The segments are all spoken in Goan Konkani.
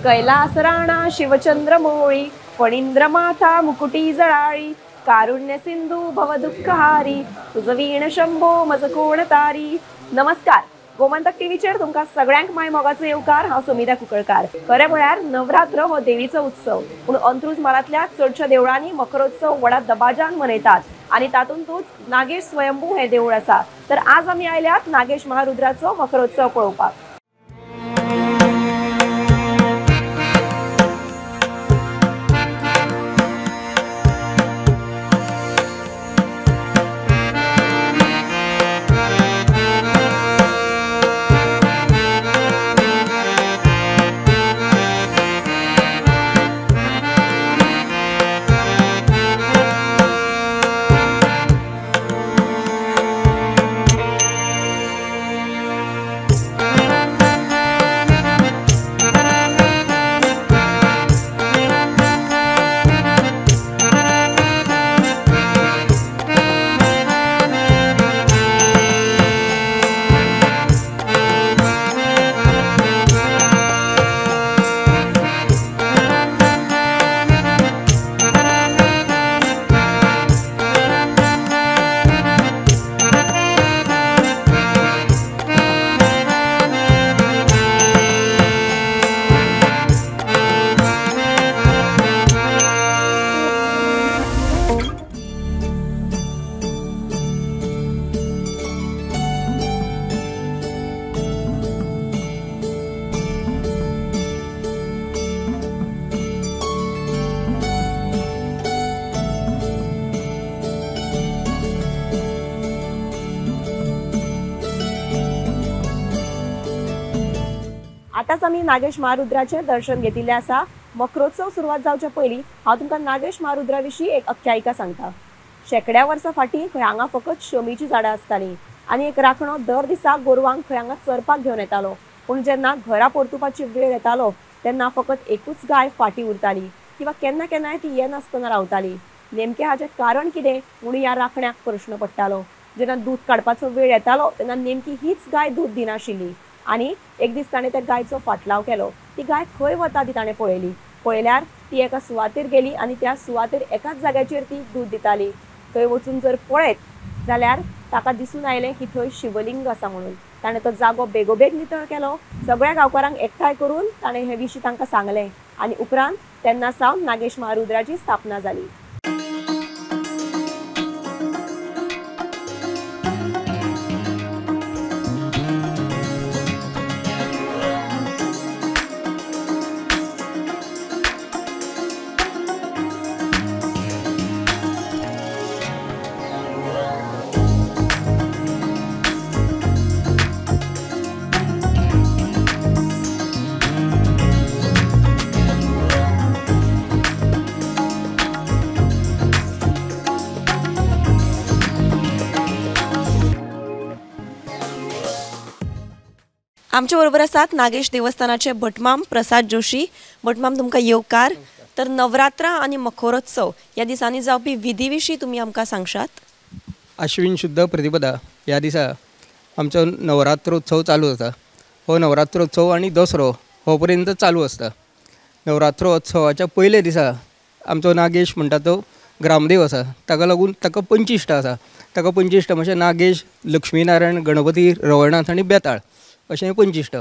कैलास राणा शिवचंद्र मोळी, फणींद्र माथा मुकुटी जळाळी, कारुण्य सिंधू भव दुःखहारी, तुझ वीण शंभो मज कोण तारी। नमस्कार, गोमंतक टीव्हीचेर तुमकां सगळ्यांक माय मोगाचो येवकार। हांव सुमिता कुंकळकार। खरें म्हळ्यार नवरात्र हो देवीचो उत्सव, पूण अंत्रुज म्हालांतल्या चडश्या देवळांनी मखरोत्सव व्हडा दबाज्यान मनयतात आनी तातूंतूच नागेश स्वयंभू हें देवूळ आसा। तर आज आमी आयल्यात नागेश महारुद्राचो मखरोत्सव पळोवपाक। आतांच आमी नागेश महारुद्राचें दर्शन घेतिल्लें आसा। मखरोत्सव सुरवात जावच्या पयलीं हांव तुमकां नागेश महारुद्रा विशीं एक आख्यायिका सांगता। शेंकड्या वर्सां फाटीं खंय हांगा फकत शमीचीं झाडां आसतालीं आनी एक राखणो दर दिसा गोरवांक खंय हांगा चरपाक घेवन येतालो। पूण जेन्ना घरा परतुपाची वेळ येतालो तेन्ना फकत एकूच गाय फाटीं उरताली किंवा केन्ना केन्नाय ती येनासतना रावताली। नेमकें हाचें कारण कितें म्हणून ह्या राखण्याक प्रश्न पडटालो। जेन्ना दूद काडपाचो वेळ येतालो तेन्ना नेमकी हीच गाय दूद दिनाशिल्ली आनी एक दीस ताणें त्या गायचो फाटलाव केलो। ती गाय खंय वता ती ताणें पळयली। पळयल्यार ती एका सुवातेर गेली आनी त्या सुवातेर एकाच जाग्याचेर ती दूद दिताली। थंय वचून जर पळयत जाल्यार ताका दिसून आयलें की थंय शिवलिंग आसा म्हणून। ताणें तो जागो बेगोबेग नितळ केलो। सगळ्या गांवकारांक एकठांय करून ताणें हे विशीं तांकां सांगलें आनी उपरांत तेन्ना सावन नागेश महारुद्राची स्थापना जाली। आमचे बरोबर आसात नागेश देवस्थानाचे भटमाम प्रसाद जोशी। भटमाम, तुमकां येवकार। तर नवरात्रा आनी मखरोत्सव ह्या दिसांनी जावपी विधी विशीं तुमी आमकां सांगशात? आश्विन शुद्ध प्रतिपदा ह्या दिसा आमचो नवरात्रोत्सव चालू जाता। हो नवरात्रोत्सव आनी दसरो हो पर्यंत चालू आसता। नवरात्रोत्सवाच्या पयल्या दिसा आमचो नागेश म्हणटा तो ग्रामदेव आसा, ताका लागून ताका पंचिश्ट आसा। ताका पंचिश्ट म्हणजे नागेश, लक्ष्मीनारायण, गणपती, रवळनाथ आनी बेताळ अशें पंचिश्ट।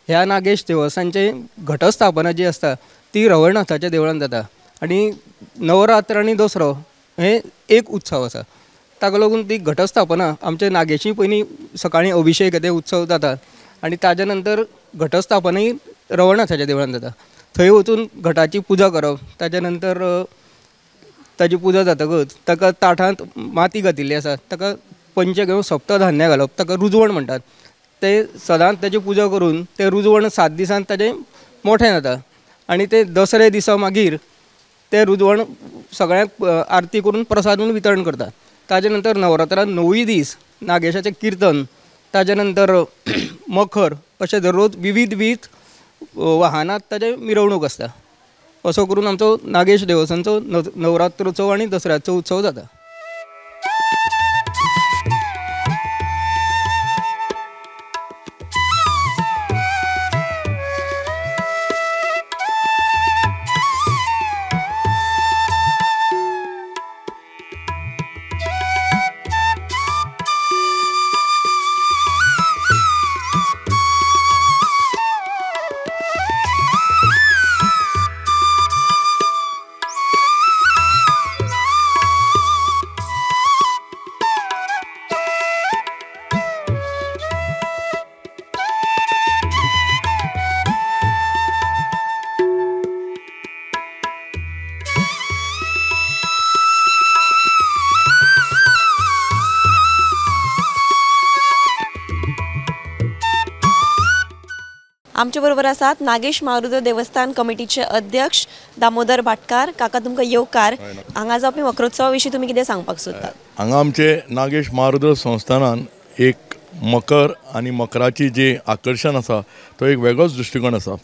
ह्या नागेश देवस्थानचे घटस्थापना जी आसता ती रवळनाथाच्या देवळान जाता आनी नवरात्र आनी दसरो हे एक उत्सव आसा। ताका लागून ती घटस्थापना आमच्या नागेशी पयलीं सकाळीं अभिशेक ते उत्सव जाता आनी ताज्या नंतर घटस्थापनाय रवळनाथाच्या देवळान जाता। थंय वचून घटाची पुजा करप, ताज्या नंतर ताजी पुजा जातकच ताका ताटांत माती घातिल्ली आसा ताका पंच घेवन सप्तधान्यां घालप, ताका रुजवण म्हणटात। ते सदांच ताजी पुजा करून ते रुजवण 7 दिसान ताजें मोठें जाता आनी ते दसरे दिसा मागीर ते रुजवण सगळ्यांक आरती करून प्रसाद म्हणून वितरण करतात। ताजे नंतर नवरात्रान 9 दीस नागेशाचें किर्तन, ताजे नंतर मखर अशें दररोज विविध विविध वाहनांत ताजें मिरवणूक आसता। असो करून आमचो नागेश देवस्थानचो नवरात्रोत्सव आनी दसऱ्याचो उत्सव जाता। आमचे बरोबर आसात नागेश महारुद्र देवस्थान कमिटीचे अध्यक्ष दामोदर भाटकार। काका, तुमकां येवकार। हांगा जावपी मकरोत्सवा विशीं तुमी कितें सांगपाक सोदतात? हांगा आमचे नागेश महारुद्र संस्थानान एक मकर आनी मकराची जे आकर्शण आसा तो एक वेगळोच दृश्टिकोण आसा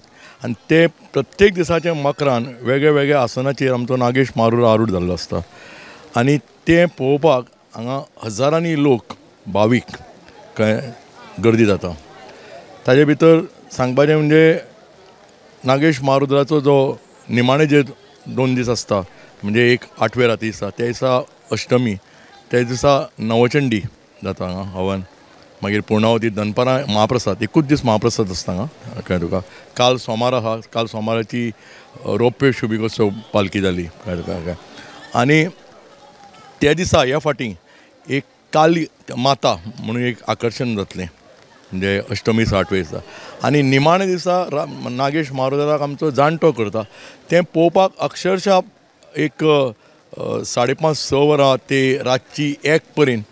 आनी ते प्रत्येक दिसाचे मकरान वेगळे वेगळे आसनाचेर आमचो नागेश महारुद्र आरूढ जाल्लो आसता आनी तें पळोवपाक हांगा हजारांनी लोक भावीक गर्दी जाता। ताजे भितर सांगपाचें म्हणजे नागेश महारुद्राचो जो निमाणे जे 2 दीस आसता म्हणजे एक 8वे राती दिसा, त्या दिसा अष्टमी, त्या दिसा नवचंडी जाता हांगा हवन, मागीर पुर्णावती, दनपारां महाप्रसाद, एकूच दीस महाप्रसाद आसता हांगा। कळ्ळें तुका? काल सोमार आहा, काल सोमाराची रोप्य शुभिकोत्सव पालखी जाली। कळ्ळें तुका? आनी त्या दिसा ह्या फाटीं एक काली माता म्हणून एक आकर्शण जातलें म्हणजे अष्टमी 8वे दिसा आनी निमाणे दिसा नागेश महारुद्राक आमचो जाणटो करता तें पळोवपाक अक्षरशः एक 5:30-6 वरां ते रातची 1 पर्यंत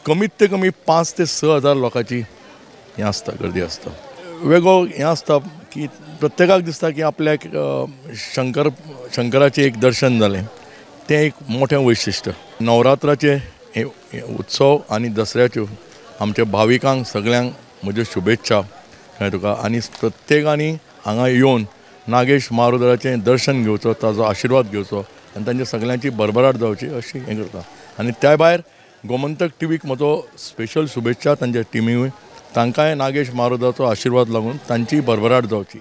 कमीत ते कमी 5 ते 6 हजार लोकांची हें आसता, गर्दी आसता। वेगळो हें आसता की प्रत्येकाक दिसता की आपल्याक शंकराचें एक दर्शन जालें, तें एक मोठें वैशिश्ट। नवरात्राचें हे उत्सव आनी दसऱ्याच्यो आमच्या भाविकांक सगळ्यांक म्हज्यो शुभेच्छा। कळ्ळें तुका? आनी प्रत्येकांनी हांगा येवन नागेश महारुद्राचें दर्शन घेवचो, ताजो आशिर्वाद घेवचो आनी तांच्या सगळ्यांची भरभराट जावची अशी हें करता। आनी त्या भायर गोमंतक टीव्हीक म्हजो स्पेशल शुभेच्छा, तांच्या टिमीकूय, तांकांय नागेश महारुद्राचो आशिर्वाद लागून तांची भरभराट जावची।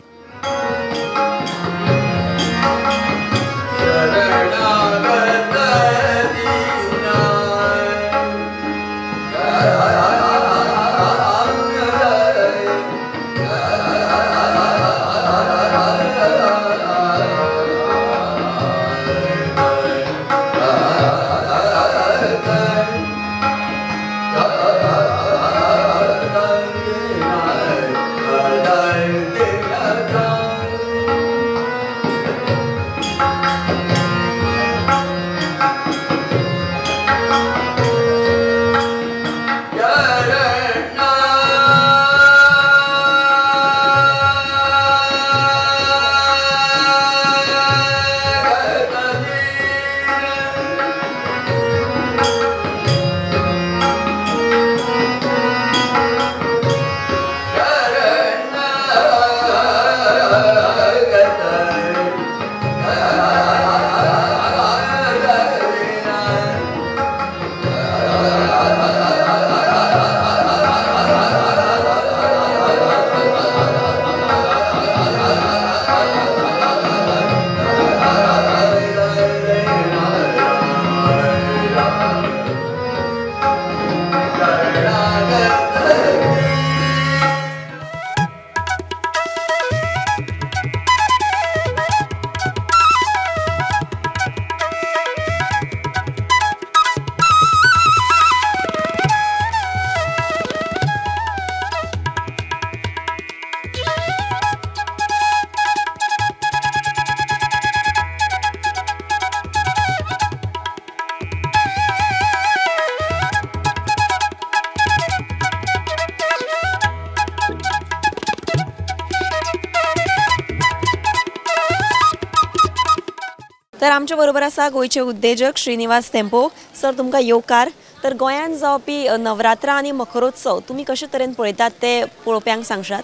तर आमच्या बरोबर आसा गोंयचे उद्देजक श्रीनिवास तेंपो। सर, तुमकां येवकार। तर गोंयांत जावपी नवरात्रा आनी मकरोत्सव तुमी कशे तरेन पळयतात ते पळोवप्यांक सांगशात?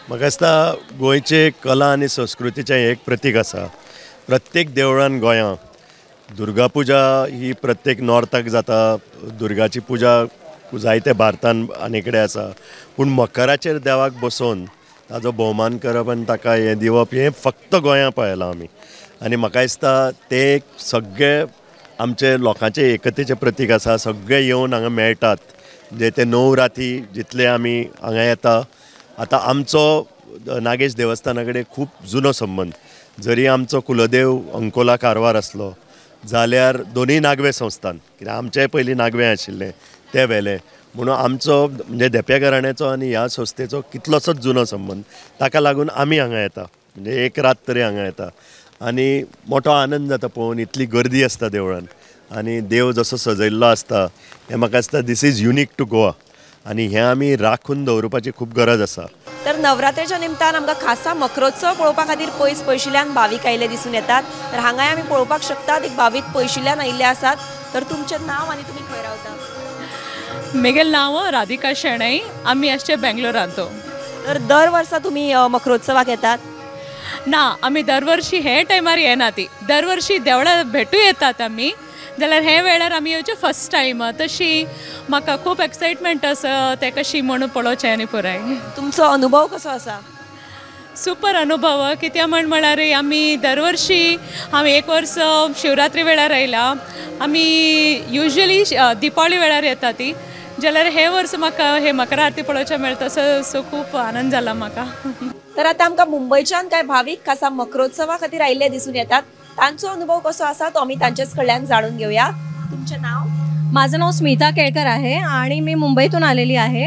म्हाका दिसता गोंयचे कला आनी संस्कृतीचें एक प्रतीक आसा। प्रत्येक देवळान गोंयांत दुर्गा पुजा ही प्रत्येक नॉर्थाक जाता, दुर्गाची पुजा जायते भारतान आनी कडेन आसा, पूण मकराचेर देवाक बसोवन ताजो भोवमान करप आनी ताका हें दिवप हें फक्त गोंयांत पळयलां आमी। आनी म्हाका दिसता ते सगळे आमचे लोकांचे एकतेचें प्रतीक आसा। सगळे येवन हांगा मेळटात, जे ते 9 राती जितले आमी हांगा येता। आतां आमचो नागेश देवस्थाना कडेन खूब जुनो संबंद, जरी आमचो कुलदेव अंकोला कारवार आसलो जाल्यार दोनूय नागवे संस्थान, कित्याक आमचेय पयलीं नागवे आशिल्लें ते व्हेलें, म्हणून आमचो म्हणजे धेंपे घराण्याचो आनी ह्या संस्थेचो कितलोसोच जुनो संबंद, ताका लागून आमी हांगा येता, म्हणजे एक रात तरी हांगा येता आनी मोठो आनंद जाता पळोवन। इतली गर्दी आसता देवळान आनी देव जसो सजयल्लो आसता हें म्हाका दिसता this is unique to Goa. आनी हें आमी राखून दवरुपाची खूब गरज आसा. तर नवरात्रेच्या निमतान आमकां खासा मकरोत्सव पळोवपा खातीर पयस पयशिल्ल्यान भावीक आयिल्ले दिसून येतात. तर हांगाय आमी पळोवपाक शकतात एक भावीक पयशिल्ल्यान आयिल्ले आसात. तर तुमचें नांव आनी तुमी खंय रावता? म्हगेलें नांव राधिका शेणै, आमी आसचे बेंगलोरांत. तर दर वर्सा तुमी मकरोत्सवाक येतात? ना, आमी दरवर्षी हे टायमार येना. ती दरवर्षी देवळां भेटू येतात आमी, जाल्यार हे वेळार आमी येवचे फर्स्ट टायम. तशी म्हाका खूब एक्सायटमेंट आसा तें कशी म्हणून पळोवचें आनी पुराय. तुमचो अनुभव कसो आसा? सुपर अनुभव. कित्याक म्हण म्हळ्यार आमी दरवर्षी, हांव एक वर्स शिवरात्री वेळार आयला, आमी युजली दिपावली वेळार येता ती, जाल्यार हे वर्स म्हाका हे मकर आरती पळोवचें मेळटा, सो खूब आनंद जाला म्हाका. तर आतां आमकां मुंबयच्यान कांय भावीक खासा मकरोत्सवा खातीर आयिल्ले दिसून येतात. तांचो अनुभव कसो आसा तो आमी तांचेच कडल्यान जाणून घेवया. तुमचें नाव? माझं नाव स्मिता केळकर आहे आणि मी मुंबईतून आलेली आहे.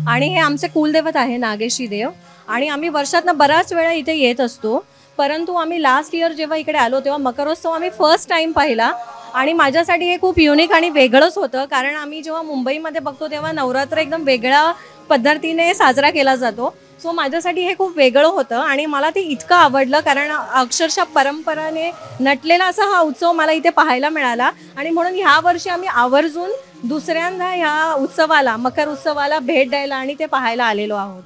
आणि हे आमचे कुलदैवत आहे नागेशी देव, आणि आम्ही वर्षातनं बऱ्याच वेळा इथे येत असतो. परंतु आम्ही लास्ट इयर जेव्हा इकडे आलो तेव्हा मकरोत्सव आम्ही फर्स्ट टाइम पाहिला आणि माझ्यासाठी हे खूप युनिक आणि वेगळंच होतं. कारण आम्ही जेव्हा मुंबईमध्ये बघतो तेव्हा नवरात्र एकदम वेगळ्या पद्धतीने साजरा केला जातो. सो माझ्यासाठी हे खूप वेगळं होतं आणि मला ते इतकं आवडलं, कारण अक्षरशः परंपराने नटलेला असा हा उत्सव मला इथे पाहायला मिळाला. आणि म्हणून ह्या वर्षी आम्ही आवर्जून दुसऱ्यांदा ह्या उत्सवाला, मकर उत्सवाला भेट द्यायला आणि ते पाहायला आलेलो आहोत.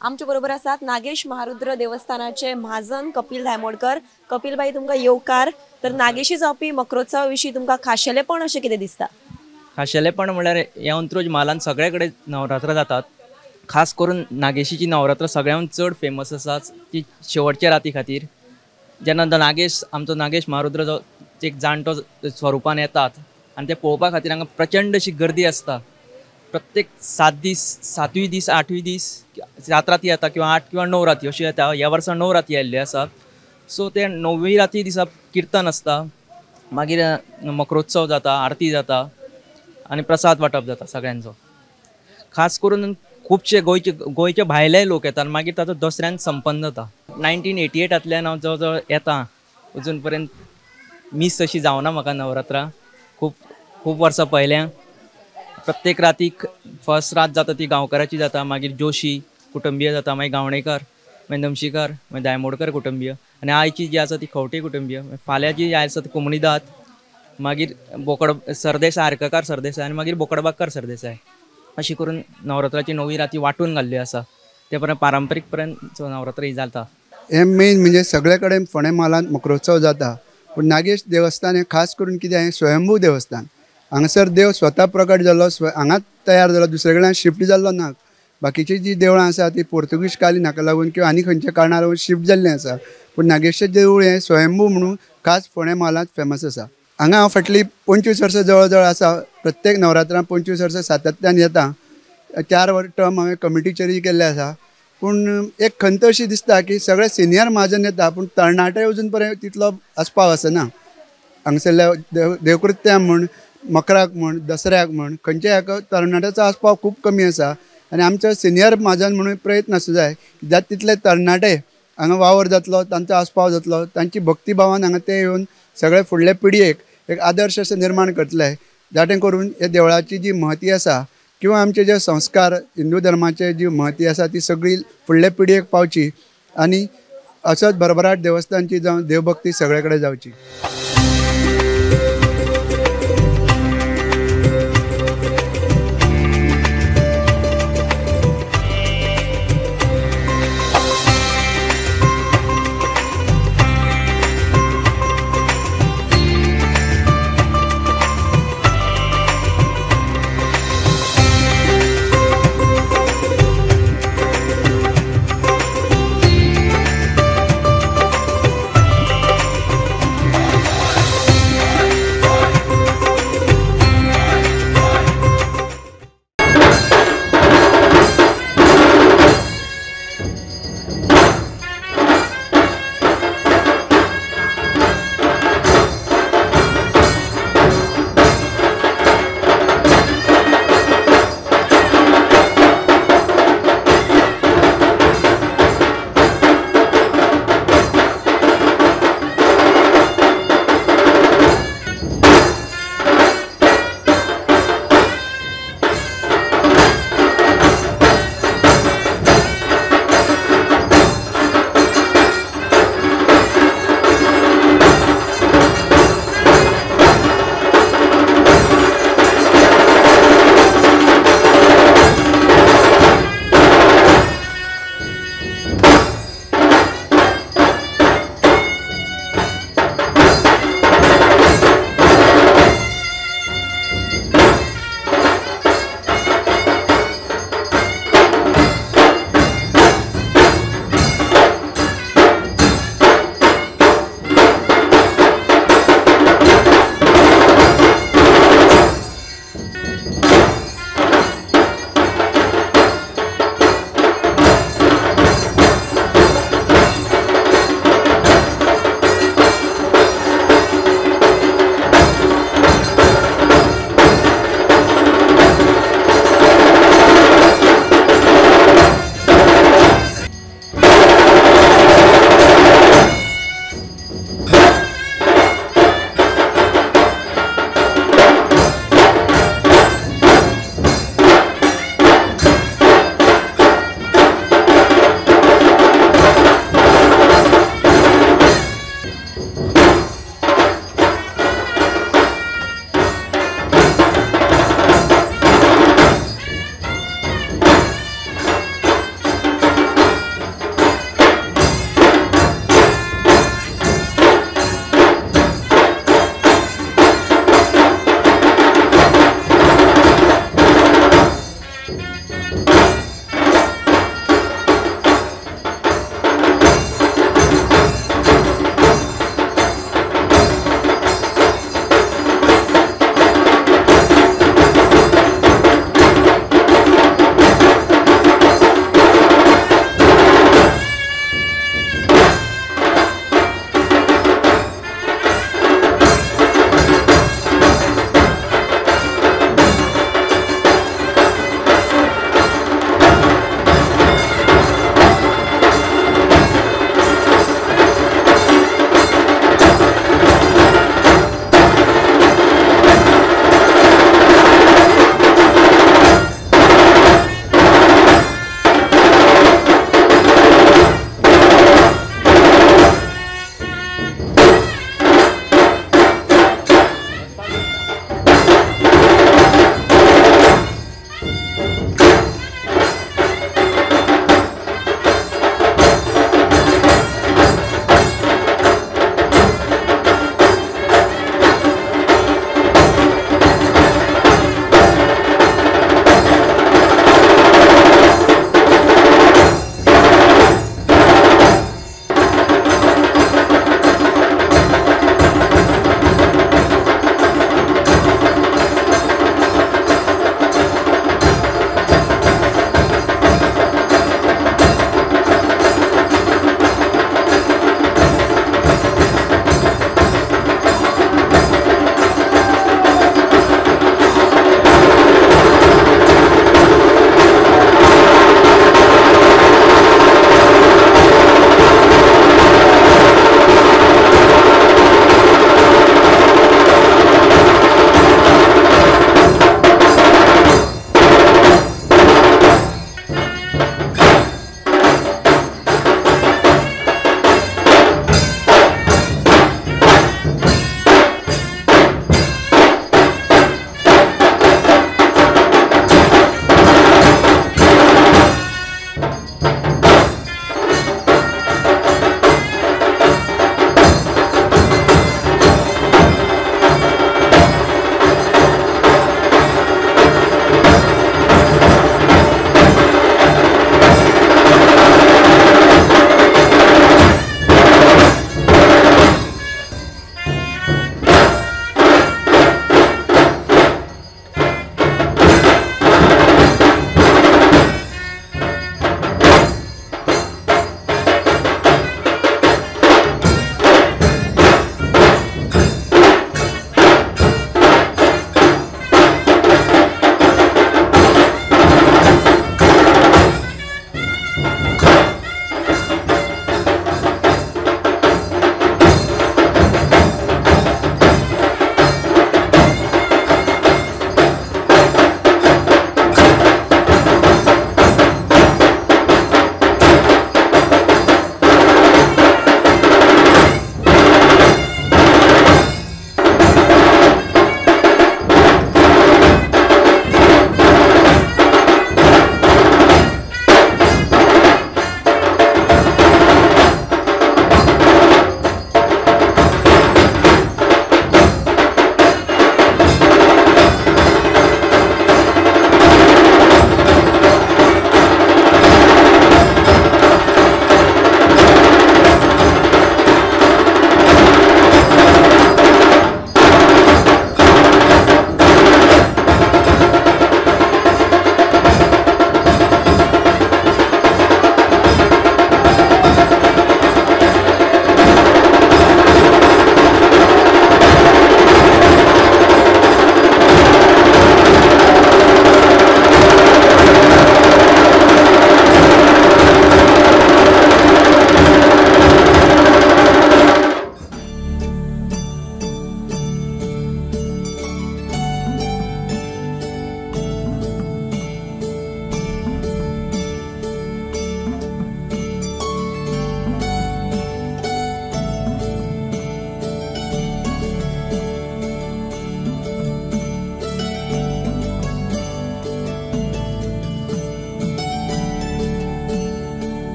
आमचे बरोबर आसात नागेश महारुद्र देवस्थानाचे म्हाजन कपिल धायमोडकर. कपिल भाई, तुमकां येवकार. तर नागेशी जावपी मकरोत्सवा विशीं तुमकां खाशेलेपण अशें कितें दिसता? खाशेलेपण म्हणल्यार ह्या अंत्रुज म्हालांत सगळे कडेन नवरात्रां जातात. खास करून नागेशीची नवरात्र सगळ्यांत चड फेमस आसा ती शेवटच्या राती खातीर. जेन्ना नागेश, आमचो नागेश महारुद्र जो एक जाणटो स्वरुपान येतात आनी ते पळोवपा खातीर हांगा प्रचंड अशी गर्दी आसता. प्रत्येक 7 दीस, 7वी दीस, 8वी दीस 7 राती येता किंवा 8 किंवा 9 राती अशी येता. ह्या वर्सा 9 राती आयिल्ल्यो आसा. सो ते 9वी राती दिसा किर्तन आसता, मागीर मकरोत्सव जाता, आरती जाता आनी प्रसाद वांटप जाता सगळ्यांचो. खास करून खुबशे गोंयचे भायले लोक येतात, मागीर ताचो दसऱ्यान संपन्न जाता. 1988तल्यान हांव जवळ जवळ येता, अजून पर्यंत मीस अशी जावना म्हाका नवरात्रां. खूब खूब वर्सां पळयल्या. प्रत्येक रातीक फर्स्ट रात जाता ती गांवकाराची जाता, मागीर जोशी कुटुंबीय जाता, मागीर गावणेकर, मागीर नमशीकर, मागीर दायमोडकर कुटुंबीय, आनी आयची जी आसा ती खवटे कुटुंबीय, फाल्यां जी आसा ती कोमणीदात, मागीर बोकड सरदेसाय, आर्ककार सरदेसाय आनी मागीर बोकडबागकार सरदेसाय. अशी करून नवरात्राची 9 राती वांटून घाल्ल्यो आसा. ते पर्यंत पारंपरीक पर्यंत नवरात्र ही जाता. हे मेन म्हणजे सगळे कडेन फोंडें म्हालांत मकरोत्सव जाता, पूण नागेश देवस्थान हें खास करून कितें, हें स्वयंभू देवस्थान. हांगासर देव स्वता प्रकट जाल्लो, हांगाच तयार जालो, दुसरे कडेन शिफ्ट जाल्लो ना. बाकीची जी देवळां आसा ती पोर्तुगीज कालीन हाका लागून किंवा आनी खंयच्या कारणाक लागून शिफ्ट जाल्लीं आसा, पूण नागेशचें देवूळ हें स्वयंभू म्हणून खास फोंडें म्हालांत फेमस आसा. हांगा हांव फाटलीं 25 वर्सां जवळ जवळ आसा. प्रत्येक नवरात्रां 25 वर्सां सातत्यान येता. 4 टर्म हांवें कमिटीचेरूय केल्ले आसा. पूण एक खंत अशी दिसता की सगळे सिनियर म्हाजन येता, पूण तरणाटे अजून पर्यंत तितलो आस्पाव आसना. हांगसरल्या देवकृत्या म्हण, मकराक म्हण, दसऱ्याक म्हण, खंयच्या हाका तरणाट्याचो आस्पाव खूब कमी आसा. आनी आमचो सिनियर म्हाजन म्हणून प्रयत्न आसूं जाय जाता तितले तरणाटे हांगा वावर जातलो, तांचो आस्पाव जातलो, तांची भक्तिभावान हांगा ते येवन सगळे फुडले पिळगेक एक आदर्श अशें निर्माण करतले, जाणें करून ह्या देवळाची जी महती आसा किंवा आमचे जे संस्कार हिंदू धर्माचे जी महती आसा ती सगळी फुडले पिळगेक पावची आनी असोच भरभराट देवस्थानची जावं देवभक्ती सगळे कडेन जावची.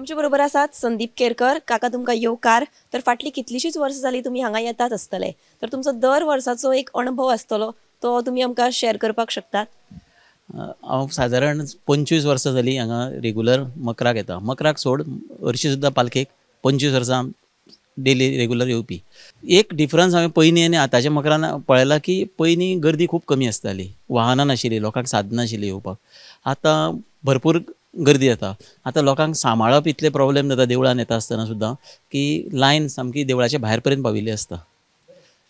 आमचे बरोबर आसात संदीप केरकर. काका, तुमकां येवकार. तर फाटली कितलीशीच वर्सां जाली तुमी हांगा येतात आसतले, तर तुमचो दर वर्साचो एक अणभव आसतलो, तो तुमी आमकां शेअर करपाक शकतात. हांव सादारण 25 वर्सां जाली हांगा रेगुलर मकराक येता. मकराक सोड हरशीं सुद्दां पालखेक 25 वर्सां डेली रेगुलर येवपी. एक डिफरन्स हांवें पयलीं आनी आतांच्या मकरान पळयला की पयलीं गर्दी खूब कमी आसताली, वाहनां नाशिल्लीं, लोकांक साधनां नाशिल्लीं येवपाक. आतां भरपूर गर्दी जाता. आतां लोकांक सांबाळप इतले प्रॉब्लेम जाता देवळान येता आसतना सुद्दां की लायन सामकी देवळाच्या भायर पर्यंत पाविल्ली आसता.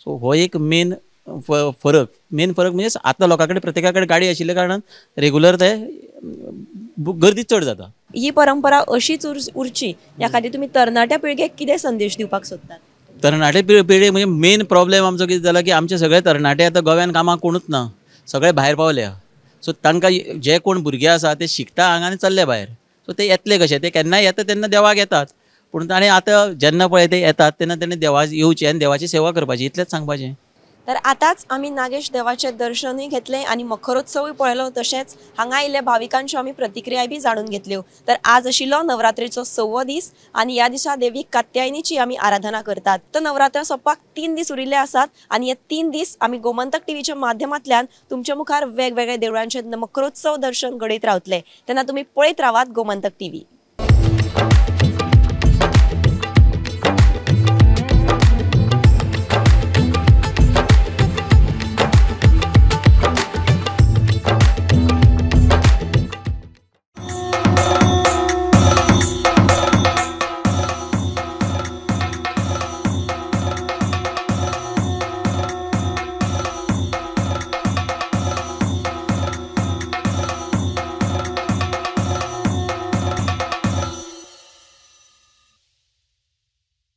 सो हो एक मेन फरक. मेन फरक म्हणजे आतां लोकां कडेन प्रत्येका कडेन गाडी आशिल्ल्या कारणान रेगुलर ते गर्दी चड जाता. ही परंपरा अशीच उरची ह्या खातीर तुमी तरणाट्या पिळगेक कितें संदेश दिवपाक सोदतात? तरणाटे पिळगे म्हणजे मेन प्रॉब्लेम आमचो कितें जाला की आमचे सगळे तरणाटे आतां गोव्यान कामाक कोणूच ना, सगळे भायर पावल्या. सो तांकां जे कोण भुरगे आसा ते शिकता हांगा आनी चल्ले भायर. सो ते येतले कशे? ते केन्नाय येता तेन्ना देवाक येतात, पूण ताणें आतां जेन्ना पळय ते येतात तेन्ना ताणें देवा येवचें आनी देवाची सेवा करपाची, इतलेंच सांगपाचें. तर आतांच आमी नागेश देवाचें दर्शनूय घेतलें आनी मखरोत्सवूय पळयलो, तशेंच हांगा आयिल्ल्या भाविकांच्यो आमी प्रतिक्रिया बी जाणून घेतल्यो. तर आज आशिल्लो नवरात्रेचो 6वो दीस आनी ह्या दिसा देवी कात्यायनीची आमी आराधना करतात. तर नवरात्र सोंपपाक 3 दीस उरिल्ले आसात आनी हे 3 दीस आमी गोमंतक टीव्हीच्या माध्यमांतल्यान तुमच्या मुखार वेगवेगळ्या देवळांचे मखरोत्सव दर्शन घडयत रावतले. तेन्ना तुमी पळयत रावात गोमंतक टीव्ही.